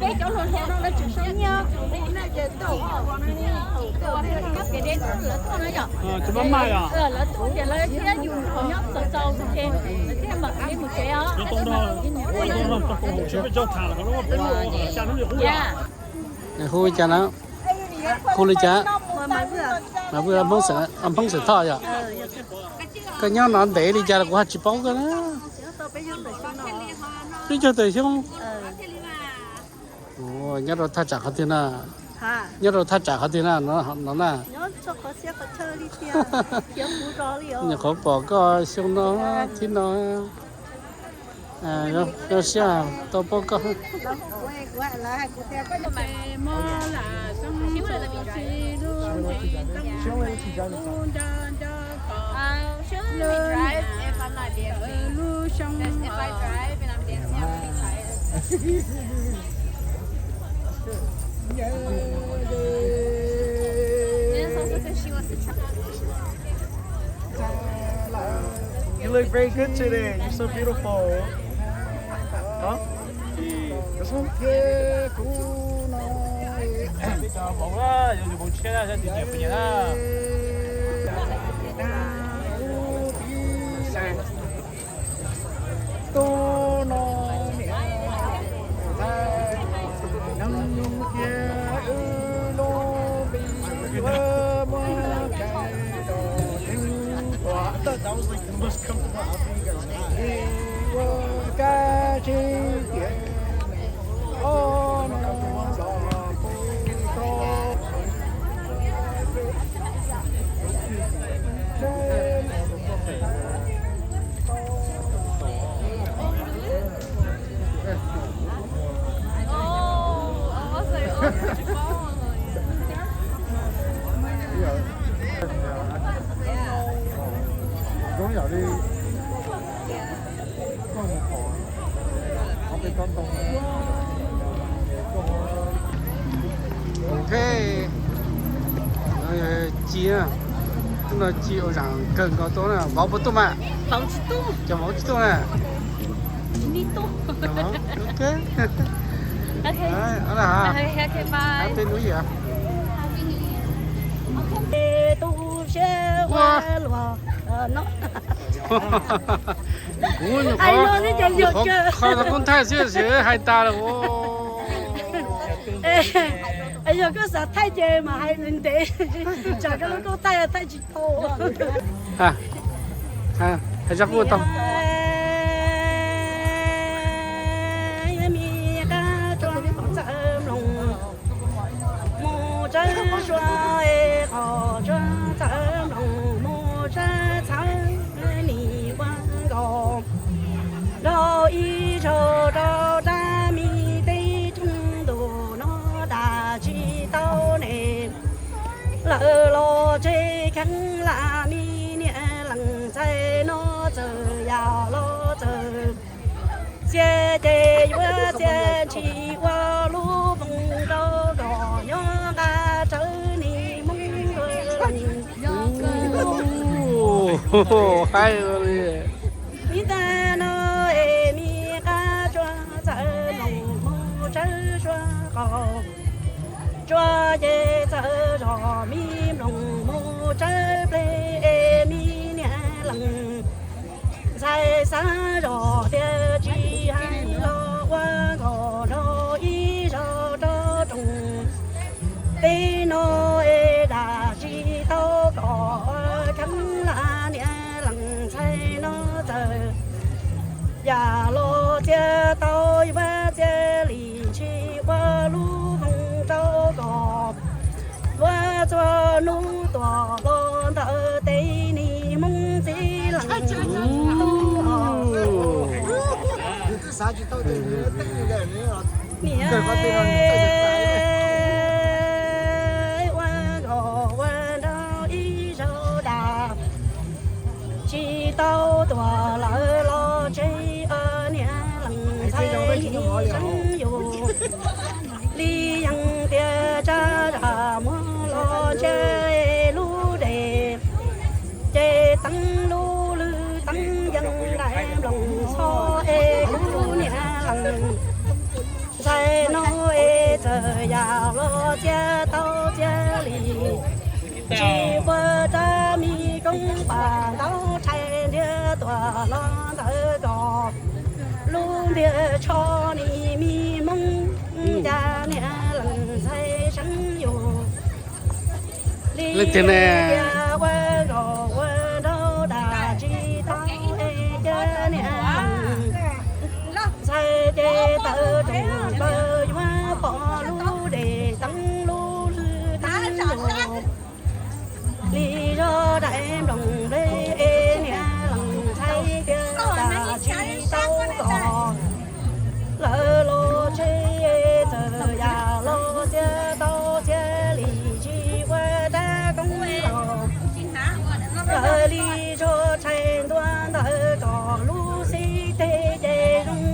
Peb cov hluas hluas no lawv tseem sau nyiaj. Lawv tuaj no yom. Lawv tuaj tias lawv thiab yus qhov nyob txaus txaus ces lawv thiaj mam li mus tsev os. Hu li cas na? Hu li cas? Mas Hmoob Xeem Thoj yom. Koj nyob no ntev li cas los kuv ho tsis paub koj na. Peb caug tawm xyoo. Nyob rau thaj tsam qhov twg na? Nyob rau thaj tsam qhov twg na no na? Nyuam qhuav pom koj xyoo no, thib no. Zoo siab tau paub koj. You look very good today. You're so beautiful. Huh? This one? I thought that was like the most comfortable outfit you guys had. Ua li. Ok, ci, hnub no ci ua zaam kawg nkaus tuaj na. Vauv puas tuaj mas? Vauv tsis tuaj. Cov vauv tsis tuaj na. Ok. Happy New Year. Kuv nyuam qhuav, nyuam qhuav kho tau koob thaij xwb ces hais tas lawm. Yog koj xav thaij ces mas hais ntev, tsam koj lub koob thaij thaij tsis tau. Hais zaj qub tau. Mus tsawb sua es qhov tsua txawv mloog, mus tsawb txhawv nim ua nkaus. Nrog ib zaug rau rab mi teb rooj ntuj no dam tsis tau ne. Lawv los tseg kheev lam mi niam leej ntxhais no txawm yam los txawm. Txia ces yuav txia ntshis ua lub voos rau kom nyob nqa rawv nim Hmoob leej. Ib tag no es mi qab tsua txawm mloog mus tsawb sua qaus. Tsua ces txawm zog mi mloog mus tsawb pleb es mi niam leej ntxhais xav zog tias tsis hais los ua nkaus nrog ib zaug rau rooj teb no es dam tsis tau kom ua kheev lam niam leej ntxhais no txawm yam los txia tau yuav txia li ntshis ua lub voos rau kom luag txhua hnub tuaj los ntawm tej nim Hmoob txiv leej. Niam ua nkaus ua nraug ib zaug dam tsis tau tuaj lawm los tseg niam leej ntxhais tseeb yus li yees tias tsab zam muag los ntsia lub dej ces teeb lub lwg teeb yees nraim nploos txho es kuv niam leej Hnub es txawm yam los txiav tau txiav li, tsis quaj rab mi koob pam ntaub rhais ntiag tuam los ntawd kom lub ntiag tsho ni mi hmoob cas niag leej ntxhais seev yus li tiag ne. Ua nraug ua nraug dab tsis tau es cas niag leej ntxhais ces tawv rooj plaws yuav pom lub dej teeb lub hlwb teeb li zog daim nplooj nplej es niag leej ntxhais tiag dab tsis tau kom lawv los tsheb txawm yam los txiav tau txiav li tsis ua dab koob los lawv li zog tshais ntua ntawd kom lub xib teg ces zoo plees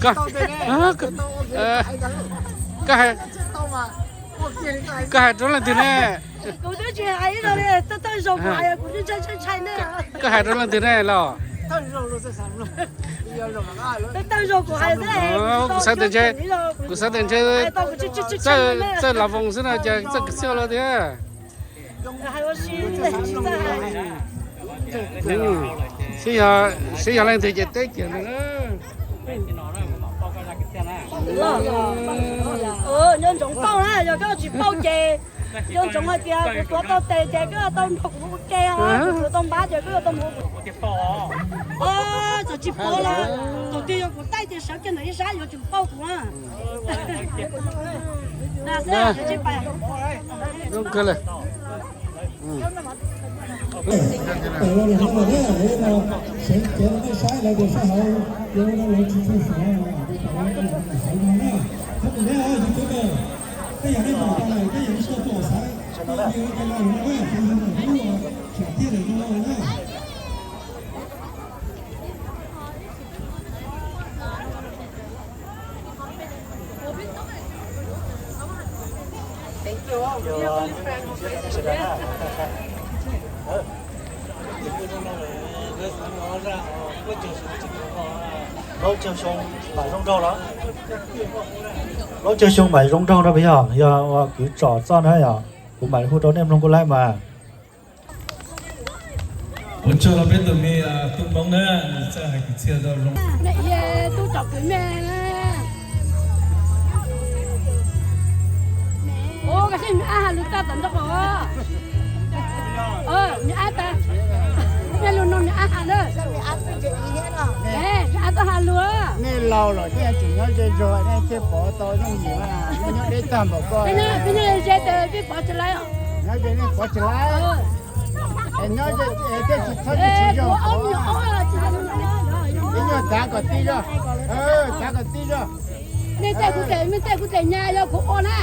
kom siab los. Koj hais rau leej twg ne? Kuv twb tsis hais ib zaug li, tawj zaug kuv hais kuv twb ntshai ntshai ntshai ne. Koj hais rau leej twg ne los? Tawj zaug kuv hais xwb. Kuv xav tias ntshe, kuv xav tias ntshe txawj, txawj lav voos xwb no ces txawj kwv txhiaj los tiag. Sib yog leej twg ces teb kiag li na. Nco ntsoov pauj na, yog koj tsis pauj ces nco ntsoov hais tias kuv tuav tau tes ces koj tau nrog kuv ua ke os, kuv tuav tau npab ces koj yuav tau mus. Txawm tsis pov los thaum twg yog kuv taij ces sawv kiag ntawm ib sab yuav tsum pauj kuv na. Tawm los lawm hauv lawm na, sawv cev los nej saib lawv tias sab hauv, yuav ua rau lawv tsis tshua xav, sawv no na. Thov kom nej yog nej pom tau lawm, nej yog nej tuaj tuaj xav, nej ua li cas los na, sawv no na, sawv tiag lawm no na. Plaub caug xyoo mam zoo nraug no, yog, yog ua kwv tsom txoj na yog, kuv mam li hu rau nej mloog kuj laib mas. Ua tsaug rau peb tus me tub Hmoob na, nws txawj hais kwv txhiaj zoo. Tub tsom kwv me na. Ua koj seb nws ab has lus tag tom nraub qaum. Nws ab tas, nws lus no nws ab has na. Nws ab tau has lus. Nej laus los nej tseem nyob ze zog nej thiaj pov tau yooj yim, nej nyob deb tag npaum ko. Peb nyob ze tes peb pov tsis laib. Nyob ze nej pov tsis laib. Nyob ze thiaj tsis txhob tsis yog. Ib nyuag txav kom tij zog, txav kom tij zog. Nej tej kuv tes, nej tej kuv tes nyab yog kuv ua na.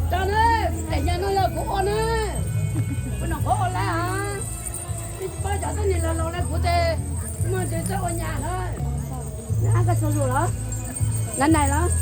Tso na, tes nyab no yog kuv ua na. Kuv nom qhuav ua lawm. Peb tsis paub cov tuab neeg laus laus li kuv tes muaj tes txawj ua nyab na. Nab koj txhua lus los? Nab nais los?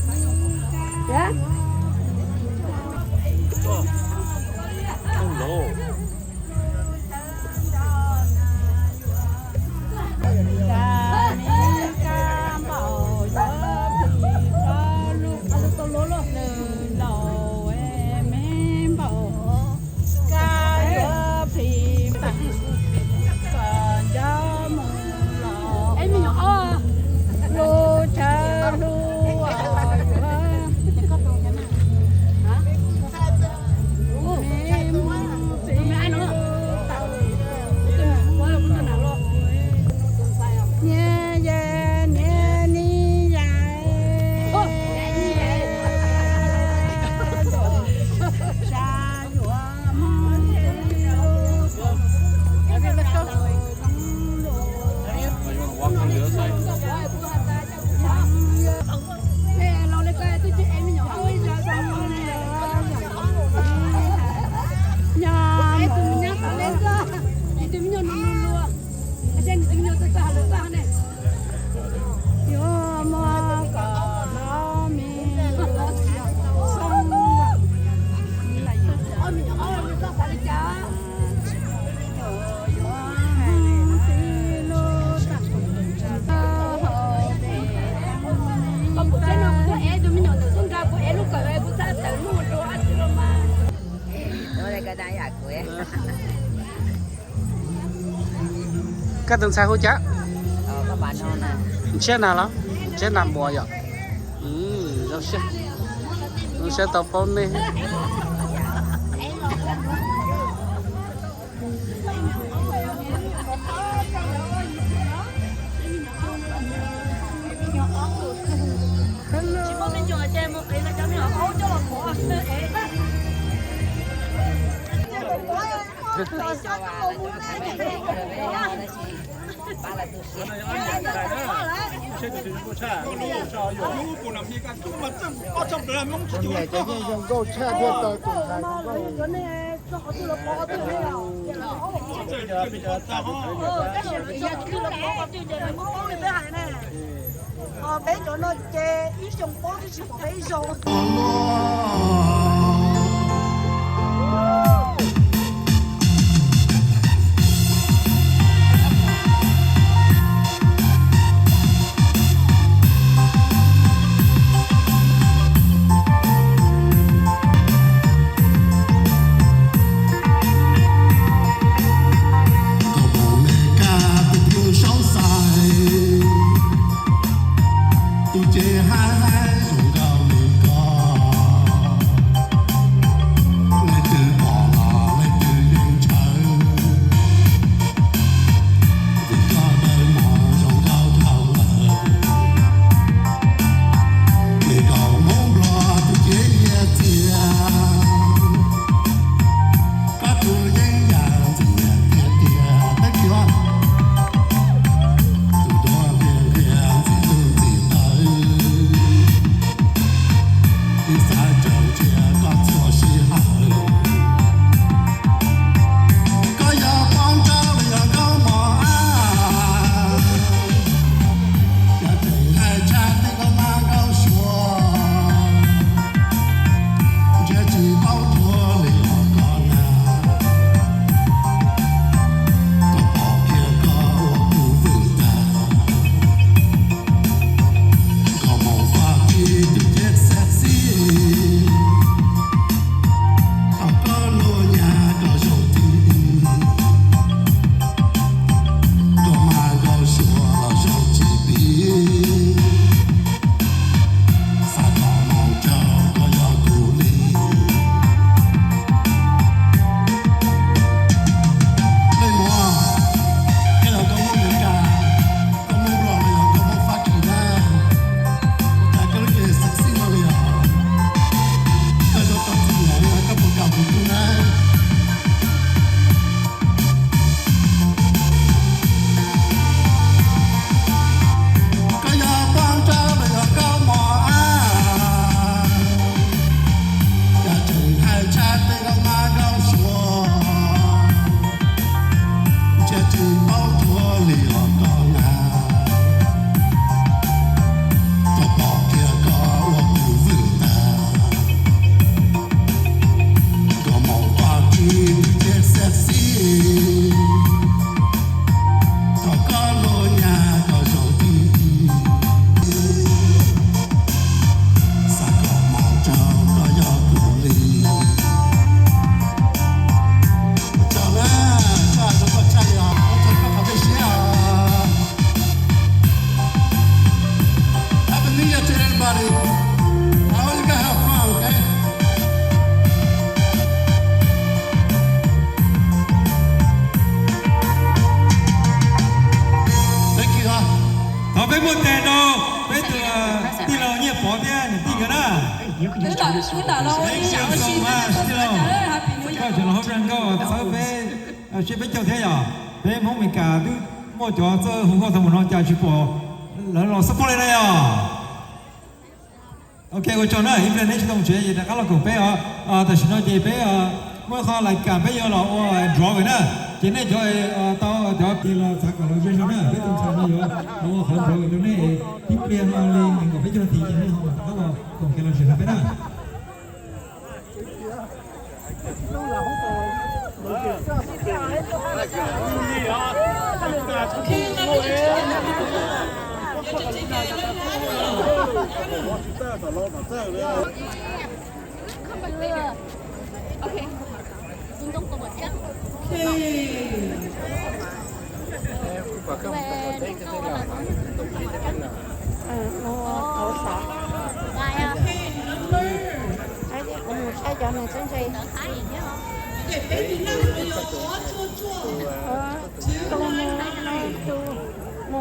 Koj tus ntxhais hu cas? Ntshiab Nag los? Ntshiab Nag Npuas yom. Zoo siab, zoo siab tau paub nej. Nkauj tshaj thiaj tau tus ntxhais nkauj. Peb cov no ces ib xyoo paub twb tsis pom peb ib zaug. Koj mus Mes Kas tus pheej saub xais, tus cev haib haib zoo nkauj li koj, leej twg pom los leej twg yeej ntshaw. Vim koj dawb mos zoo nkauj dhau lawm, me nkauj Hmoob Nplog tus cev yias txias. Koj tus yeeb yam ntxim tiag tiag peb kiag, tus duab ntiag ntiag ntxim hlub ntxim tawv. Ib xav caum cia koj txhua sij hawm. Koj yog poj nrauj los yog nkauj mos ab, yog tseem hais tshaj tej nkauj mab nkauj suav, ntshe tsis paub thuav li os koj na. Koj pom kiag koj ua kuv vwm tag, nkauj mos Fab Kis tus cev sexy, thaum koj luaj nyab koj zoo tib, nkauj mab nkauj suav los zoo tsis pib. Xav kom moo tsaug koj yog kuv li. Leej muam, koj yog nkauj Hmoob Amelikas, nkauj Hmoob Nplog los yog nkauj Hmoob Fab Kis na? Ua cas koj lub cev sexy no li os? Koj zoo tau txij nkawm li os, koj puas kam kuv tug na? Koj yog poj nrauj los yog nkauj mos ab, yog tseem hais tshaj tej nkauj mab nkauj suav, ntshe tsis paub thuav li os koj na. Koj pom kiag koj ua kuv vwm tag, nkauj mos Fab Kis tus cev sexy, thaum koj luaj nyab koj zoo tib, xav kom moo tsaug koj yog kuv li. Ua tsaug na, koj zoo nkauj tshaj li os, ua tsaug koj qhov peb siab os. Happy New Year to everybody. I hope you guys have fun, okay? Thank you. Thov peb muab tes rau peb tus tij laug Nyiaj Pov thiab niam tij nkawd na. Thank you so much, tij laug. Koj tseem los hauv zaj nkauj txhawb peb, seb peb caug thiab yom. Peb Hmoob Amelikas twb muaj cov txawj hu nkauj tau mus no cas tsis pom lawv los support li na yom. Ok, ua tsaug na, ib pliag neb tsis tau tsev ces rov qab los koom peb os. Tam sim no ces peb muaj qhov lais kam peb yuav los ua draw na. Ces nej cov tau cov tis los txav kom los ze zog na, peb tus ntxhais no yuav los ua qhov draw rau nej. Ib pliag no li nees nkaum peb caug nas this ces nej ho rov qab los koom kiag los tsev rau peb na. Kuv mus saib cov no txhob ntse. Tus mus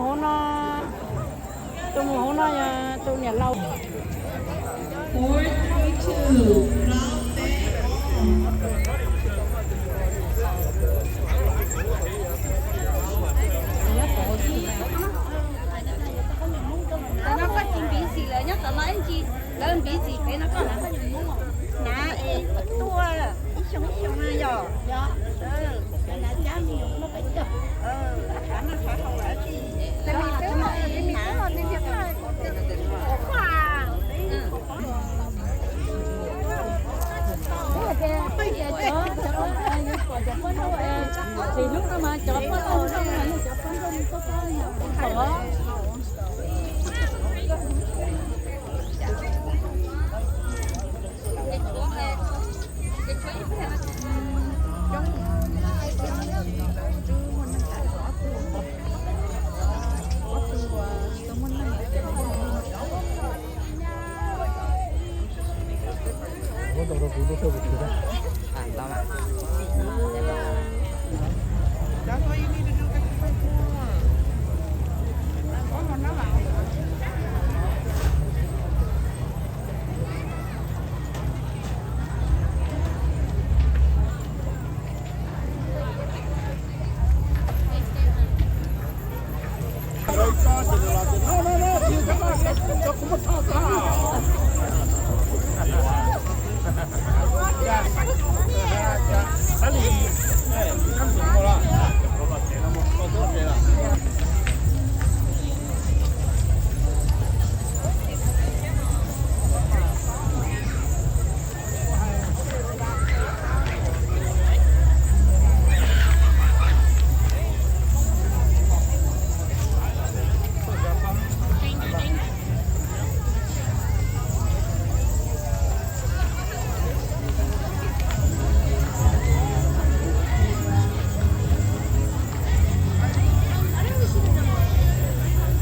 hauv no, tus mus hauv no yog tus niam laus. Tam no koj tsis npiv txim lawm, nyob tom no ib ntsis lawv npiv txim pem no koj hnav es tuaj ib xyoo ib xyoo na yog.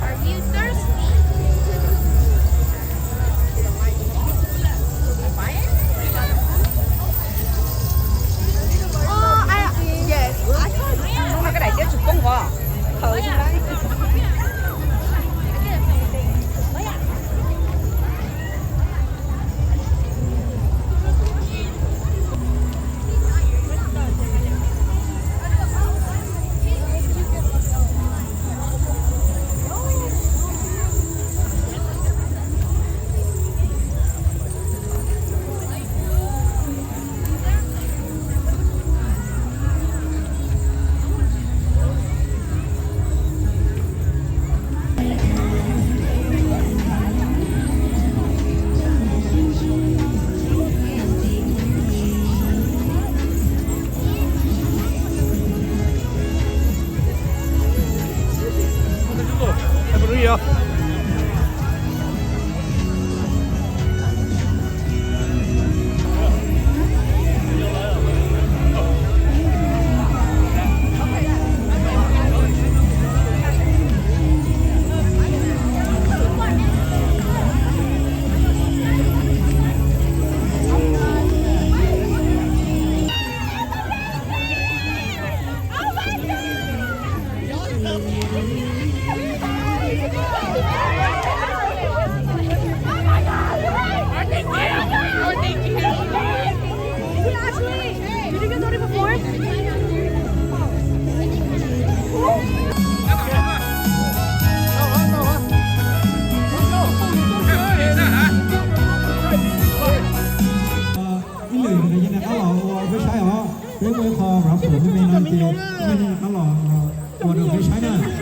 Are you thirsty? Oh, I, yes. Ua, koj daim tiab tsis poob os. Thaum Ib lwm rau nej qab los ua peb saib os, peb muaj ib qho rov pum me me no ces nej qab los ua rau peb saib na.